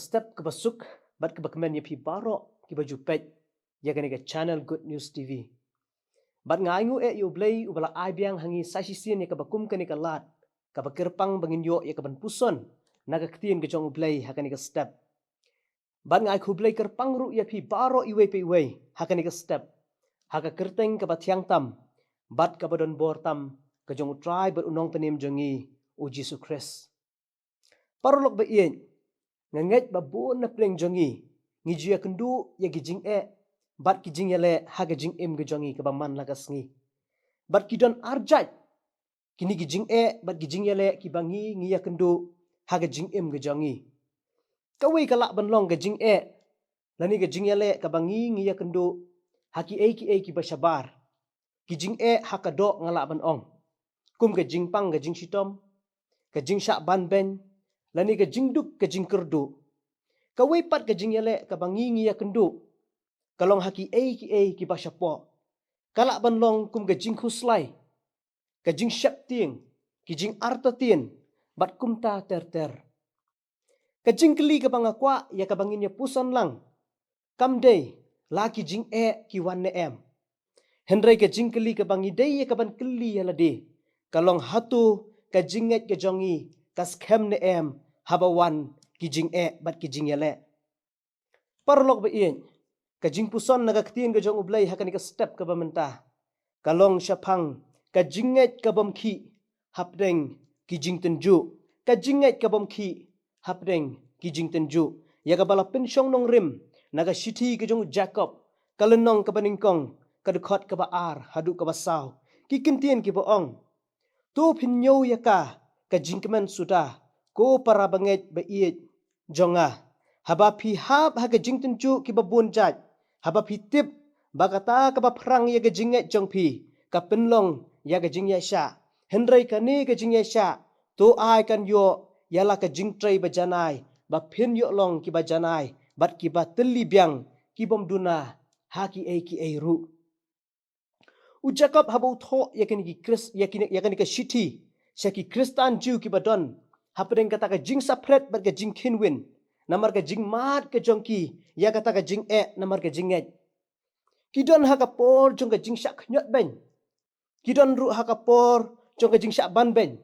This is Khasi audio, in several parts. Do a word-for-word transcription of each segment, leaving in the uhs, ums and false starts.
Step kaba suk bad kaba kmen ïa phi baroh kiba ju peit ïa kane ka channel Good News T V. Bad nga ainguh eh ïa U Blei uba la ai biang ha ngi sa shisien ïa kaba kum kane ka lad kaba kyrpang ba ngin ïoh ïa kaban puson na ka ktien ka jong U Blei ha kane ka step. Bad nga ai khublei kyrpang ruh ïa phi baroh iwei pa iwei ha kane ka step, ha ka kyrteng kaba thiang tam bad kaba don bor tam ka jong U Trai bad U Nongpynim jong ngi, U Jisu Khrist. Paralok ba ïeit, nga ngeit ba bun na pdeng jong ngi ngi ju ïakynduh ïa ki jingeh bad ki jingïaleh ha ka jingim ka jong ngi kaba man la ka sngi. Bad ki don arjait kine ki jingeh bad ki jingïaleh kiba ngi ngi ïakynduh ha ka jingim ka jong ngi. Kawei ka lah ban long ka jingeh lane ka jingïaleh kaba ngi ngi ïakynduh ha kiei kiei kiba shabar. Ki jingeh ha ka doh nga lah ban ong, kum ka jingpang ka jingshitom, ka jingshah banbeiñ, lane ka jingduk ka jingkyrduh. Kawei pat ka jingïaleh kaba ngi ngi ïakynduh ka long ha kiei kiei kiba shapoh. Ka lah ban long kum ka jingkhuslai, ka jingsheptieng, ki jingartatien bad kumta ter ter. Ka jingkylli kaba nga kwah ïa kaba ngin ïa puson lang, kam dei la ki jingeh ki wan ne em. Hynrei ka jingkylli kaba ngi dei ïa kaban kylli ïa lade ka long, hato ka jingngeit ka jong ngi ka skhem ne em haba wan ki jingeh bad ki jingïaleh? Paralok ba ïeit, ka jingpuson na ka ktien ka jong U Blei ha kane ka step kaba mynta ka long shaphang ka jingngeit kabym khih hapdeng ki jingtynjuh. Ka jingngeit kabym khih hapdeng ki jingtynjuh, ïa kaba la pynshong nongrim na ka shithi ka jong u Jakob, ka lynnong kaba nyngkong, ka dkhot kaba ar haduh kaba saw. Ki kyntien kiba ong: To phin ñiew ïa ka ka jingkmen suda, ko para bangeit ba ïeit jong nga, haba phi hap ha ka jingtynjuh kiba bun jait, haba phi tip ba kata kaba phrang ïa ka jingngeit jong phi ka pynlong ïa ka jingïaishah. Hynrei kane ka jingïaishah to ai kan ïoh ïa la ka jingtrei ba janai, ba phin ïoh long kiba janai bad kiba tylli biang, kibym duna ha kiei kiei ruh. U Jakob haba u thoh ïa kane ki Khrist, ïa kine, ïa kane ka shithi sha ki Khristan Jiw kiba don hapdeng kata ka jingsaphriang bad ka jingkhynwin namar ka jingmad ka jong ki ïa kata ka jingeh namar ka jingngeit. Ki don ha ka por jong ka jingshah khñiot beiñ. Ki don ruh ha ka por jong ka jingshah banbeiñ.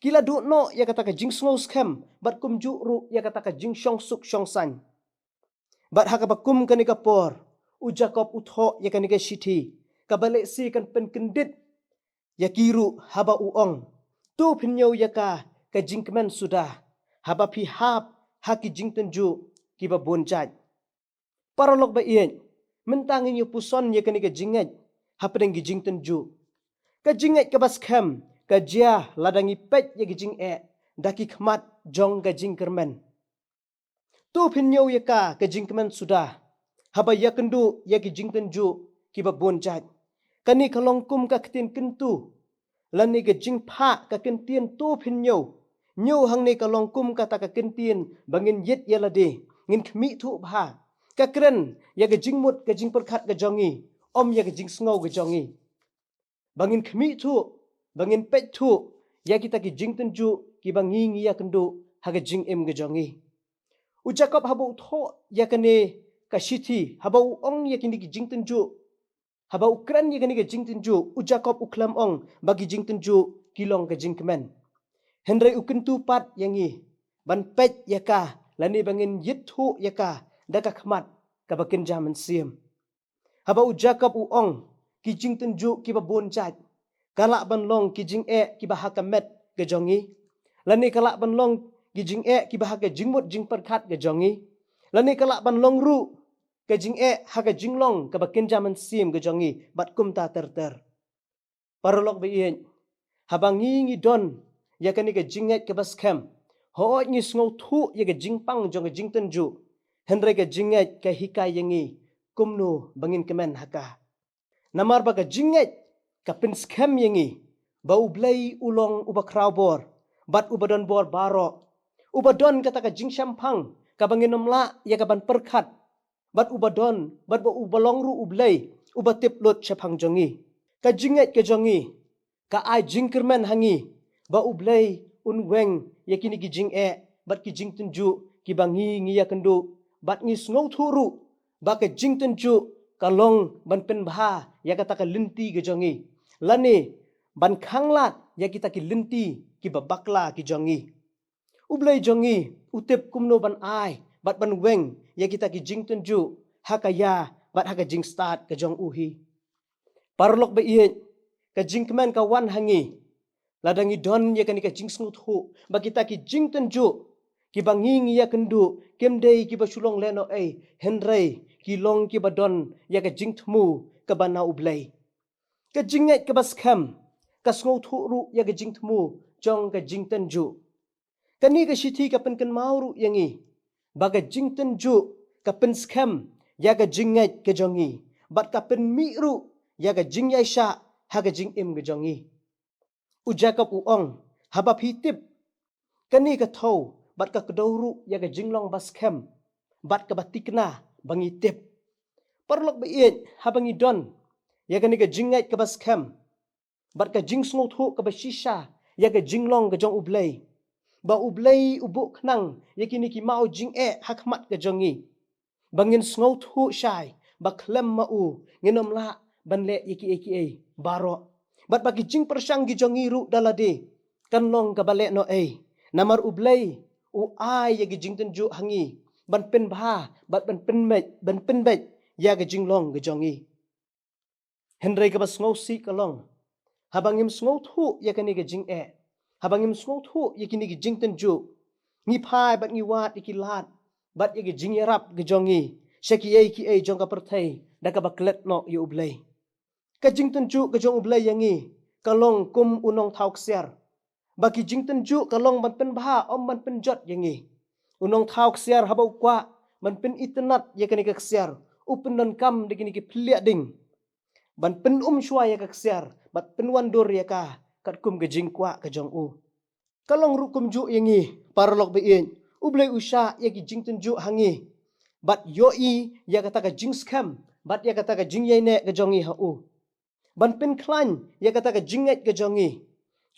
Ki la duh noh ïa kata ka jingsngew skhem bad kumjuh ruh ïa kata ka jingshong suk shong saiñ. Bad ha kaba kum kane ka por, u Jakob u thoh ïa kane ka shithi kaba lehse kan pynkyndit ïa ki ruh haba u ong: To phin ñiew ïa ka ka jingkmen suda, haba phi hap ha ki jingtynjuh kiba bun jait. Paralok ba ïeit, mynta ngin ïa puson ïa kane ka jingngeit hapdeng ki jingtynjuh. Ka jingngeit kaba skhem ka jia lada ngi peit ïa ki jingeh da ki khmat jong ka jingkyrmen. To phin ñiew ïa ka ka jingkmen suda, haba ïakynduh ïa ki jingtynjuh kiba bun jait. Kane ka long kum ka ktien kyntu lane ka jingphah ka kyntien to phin ñiew. Ñiew hangne ka long kum kata ka kyntien ba ngin ïit ïa lade, ngin khmih thuh bha. Ka kren ïa ka jingmut ka jingpyrkhat ka jong ngi, ym ïa ka jingsngew ka jong ngi. Ba ngin khmih thuh, ba ngin peit thuh ïa kita ki jingtynjuh kiba ngi ngi ïakynduh ha ka jingim ka jong ngi. U Jakob haba u thoh ïa kane ka shithi, haba u ong ïa kine ki jingtynjuh, haba u kren ïa kane ka jingtynjuh, u Jakob u khlem ong ba ki jingtynjuh ki long ka jingkmen. Hynrei u kyntu pat ïa ngi ban peit ïa ka lane ba ngin ïit thuh ïa ka da ka khmat kaba kynja mynsiem. Haba u Jakob u ong ki jingtynjuh kiba bun jait, ka lah ban long ki jingeh kiba ha ka met ka jong ngi, lane ka lah ban long ki jingeh kiba ha ka jingmut jingpyrkhat ka jong ngi, lane ka lah ban long ruh ka jingeh ha ka jinglong kaba kynja mynsiem ka jong ngi bad kumta ter ter. Paralok ba ïeit, haba ngi ngi don ïa kane ka jingngeit kaba skhem, hooid ngi sngewthuh ïa ka jingpang jong ka jingtynjuh, hynrei ka jingngeit ka hikai ïa ngi kumno ba ngin kmen ha ka. Namar ba ka jingngeit ka pynskhem ïa ngi ba U Blei u long uba khraw bor bad uba don bor baroh, uba don kata ka jingshemphang kaba ngin ym lah ïa kaban pyrkhat, bad uba don, bad ba uba long ruh U Blei uba tip lut shaphang jong ngi. Ka jingngeit ka jong ngi ka ai jingkyrmen ha ngi ba U Blei un weng ïa kine ki jingeh bad ki jingtynjuh kiba ngi ngi ïakynduh, bad ngi sngewthuh ruh ba ka jingtynjuh ka long ban pynbha ïa kata ka lynti ka jong ngi, lane ban khanglad ïa kita ki lynti kiba bakla ki jong ngi. U Blei jong ngi u tip kumno ban ai bad ban weng ïa kita ki jingtynjuh ha ka ïa bad ha ka jingstad ka jong u hi. Paralok ba ïeit, ka jingkmen ka wan ha ngi lada ngi don ïa kane ka jingsngewthuh ba kita ki jingtynjuh kiba ngi ngi ïakynduh kim dei kiba shu long lehnohei, hynrei ki long kiba don ïa ka jingthmu kaba na U Blei. Ka jingngeit kaba skhem ka sngewthuh ruh ïa ka jingthmu jong ka jingtynjuh. Kane ka shithi ka pynkynmaw ruh ïa ngi ba ka jingtynjuh ka pynskhem ïa ka jingngeit ka jong ngi, bad ka pynmih ruh ïa ka jingïaishah ha ka jingim ka jong ngi. U Jakob u ong, haba phi tip kane ka thew bad ka kdew ruh ïa ka jinglong ba skhem bad kaba thikna ba ngi tip. Paralok ba ïeit, haba ngi don ïa kane ka jingngeit kaba skhem bad ka jingsngewthuh kaba shisha ïa ka jinglong ka jong U Blei, ba U Blei u buh khnang ïa kine ki maw jingeh ha khmat ka jong ngi, ba ngin sngewthuh shai ba khlem ma u ngin ym lah ban leh ïa kiei kiei baroh, bad ba ki jingpyrshang ki jong ngi ruh da lade kan long kaba lehnohei, namar U Blei u ai ïa ki jingtynjuh ha ngi ban pynbha bad ban pynbeit, ban pynbeit ïa ka jinglong ka jong ngi. Hynrei kaba sngewsih ka long, haba ngim sngewthuh ïa kane ka jingeh, haba ngim sngewthuh ïa kine ki jingtynjuh, ngi phai bad ngi wad ïa ki lad bad ïa ki jingïarap ka jong ngi sha kiei kiei jong ka pyrthei da kaba klet noh ïa U Blei. Ka jingtynjuh ka jong U Blei ïa ngi ka long kum u nongthaw ksiar, ba ki jingtynjuh ka long ban pynbha, ym ban pynjot ïa ngi. U nongthaw ksiar haba u kwah ban pynitynnad ïa kane ka ksiar, u pyndonkam da kine ki phylliah ding ban pynum shuwa ïa ka ksiar bad pynwandur ïa ka katkum ka jingkwah ka jong u. Ka long ruh kumjuh ïa ngi, paralok ba ïeit, U Blei u shah ïa ki jingtynjuh ha ngi bad ïohi ïa kata ka jingskhem bad ïa kata ka jingïaineh ka jong ngi ha u, ban pynkhlaiñ ïa kata ka jingngeit ka jong ngi.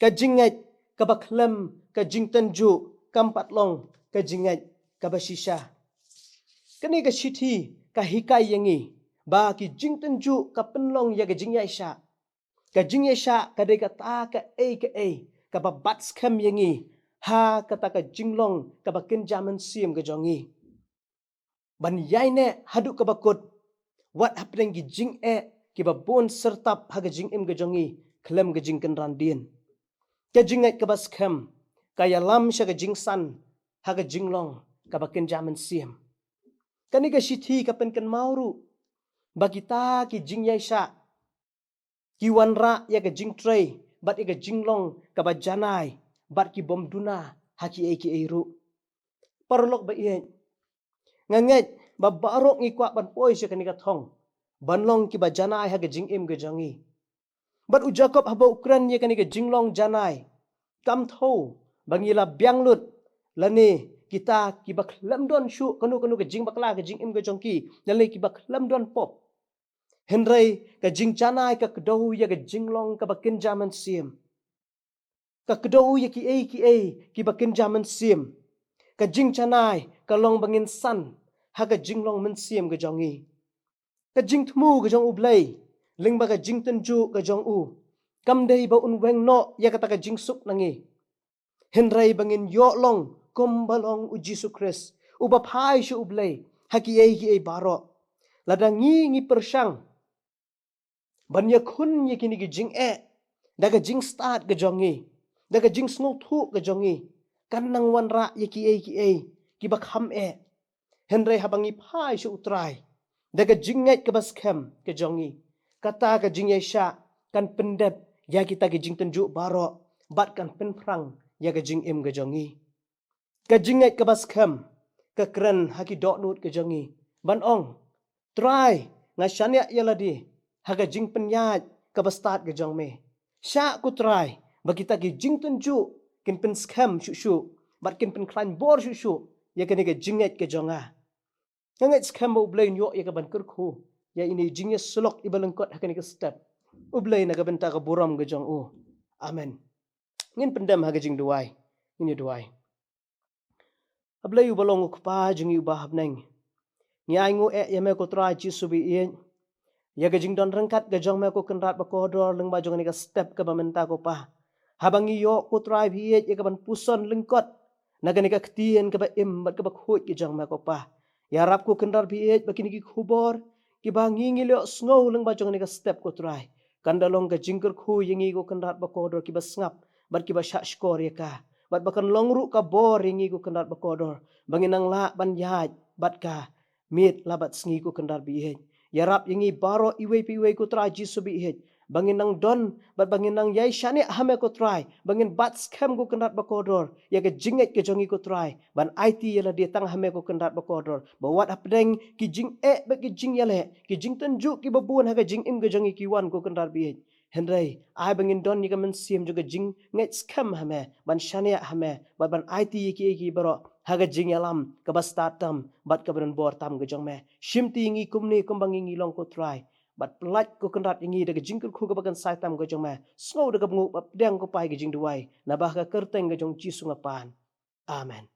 Ka jingngeit kaba khlem ka jingtynjuh kam pat long ka jingngeit kaba shisha. Kane ka shithi ka hikai ïa ngi ba ki jingtynjuh ka pynlong ïa ka jingïaishah. Ka jingïaishah ka dei kata kaei kaei kaba bat skhem ïa ngi ha kata ka jinglong kaba kynja mynsiem ka jong ngi, ban ïaineh haduh kaba kut wat hapdeng ki jingeh kiba bun syrtap ha ka jingim ka jong ngi khlem ka jingkynran dien. Ka jingngeit kaba skhem ka ïalam sha ka jingsan ha ka jinglong kaba kynja mynsiem. Kane ka shithi ka pynkynmaw ruh ba kita ki jingïaishah ki wanrah ïa ka jingtrei bad ïa ka jinglong kaba janai bad ki bym duna ha kiei kiei ruh. Paralok ba ïeit, nga ngeit ba baroh ngi kwah ban poi sha kane ka thong ban long kiba janai ha ka jingim ka jong ngi. Bad u Jakob haba u kren ïa kane ka jinglong janai, kam thew ba ngi la biang lut, lane kita kiba khlem don shuh kano kano ka jingbakla ka jingim ka jong ki, lane kiba khlem don pop. Hynrei ka jingjanai ka kdew ïa ka jinglong kaba kynja mynsiem. Ka kdew ïa kiei kiei kiba kynja mynsiem. Ka jingjanai ka long ba ngin san ha ka jinglong mynsiem ka jong ngi. Ka jingthmu ka jong U Blei lyngba ka jingtynjuh ka jong u kam dei ba un weng noh ïa kata ka jingsuk na ngi, hynrei ba ngin ïoh long kumba long U Jisu Khrist uba phai sha U Blei ha kiei kiei baroh. Lada ngi ngi pyrshang ban ïakhun ïa kine ki jingeh da ka jingstad ka jong ngi, da ka jingsngewthuh ka jong ngi, kan nang wanrah ïa kiei kiei kiba kham eh. Hynrei haba ngi phai sha U Trai da ka jingngeit kaba skhem ka jong ngi, kata ka jingïaishah kan pyndep ïa kita ki jingtynjuh baroh bad kan pynphrang ïa ka jingim ka jong ngi. Ka jingngeit kaba skhem ka kren ha ki dohnud ka jong ngi ban ong, Trai, nga shaniah ïa lade ha ka jingpynïaid kaba stad ka jong me. Shah ko Trai ba kita ki jingtynjuh kin pynskhem shuh shuh bad kin pynkhlaiñ bor shuh shuh ïa kane ka jingngeit ka jong nga. Nga ngeit skhem ba U Blei un ïoh ïa ka ban kyrkhu ïa ine i jingïasyllok iba lyngkot ha kane ka step. U Blei na ka bynta ka burom ka jong u. Amen. Ngin pyndem ha ka jingduwai. Ngin ïa duwai. A Blei uba long u Kpa jong ngi uba ha bneng, ngi ainguh eh ïa me ko Trai Jisu ba ïeit, ïa ka jingdon ryngkat ka jong me ko Kynrad ba kordor lyngba jong kane ka step kaba mynta ko Pa. Haba ngi ïoh ko Trai ba ïeit ïa kaban puson lyngkot na kane ka ktien kaba im bad kaba khuid ka jong me ko Pa. Ïarap ko Kynrad ba ïeit ba kine ki khubor kiba ngi ngi la ïohsngew lyngba jong kane ka step ko Trai, kan da long ka jingkyrkhu ïa ngi ko Kynrad ba kordor kiba sngap bad kiba shahshkor ïa ka, bad ba kan long ruh ka bor ïa ngi ko Kynrad ba kordor, ba ngin nang lah ban ïaid bad ka miet la bad sngi ko Kynrad ba ïeit. Ïarap ïa ngi baroh iwei pa iwei ko Trai Jisu ba ïeit, ba ngin nang don bad ba ngin nang ïai shaniah ha me ko Trai, ba ngin bat skhem ko Kynrad ba kordor ïa ka jingngeit ka jong ngi ko Trai, ban aiti ïa lade tang ha me ko Kynrad ba kordor, ba wat hapdeng ki jingeh bad ki jingïaleh, ki jingtynjuh kiba bun ha ka jingim ka jong ngi ki wan ko Kynrad ba ïeit. Hynrei ai ba ngin don ïa ka mynsiem jong ka jingngeit skhem ha me, ban shaniah ha me, bad ban aiti ïa kiei kiei baroh ha ka jingïalam kaba stad tam bad kaba donbor tam ka jong me. Shimti ïa ngi kumne kumba ngi ngi long ko Trai, bad pyllait ko Kynrad ïa ngi da ka jingkyrkhu kaba kynsai tam ka jong me. Sngew da ka bynguh bad pdiang ko Pa ïa ka jingduwai, naba ha ka kyrteng ka jong Jisu nga pan. Amen.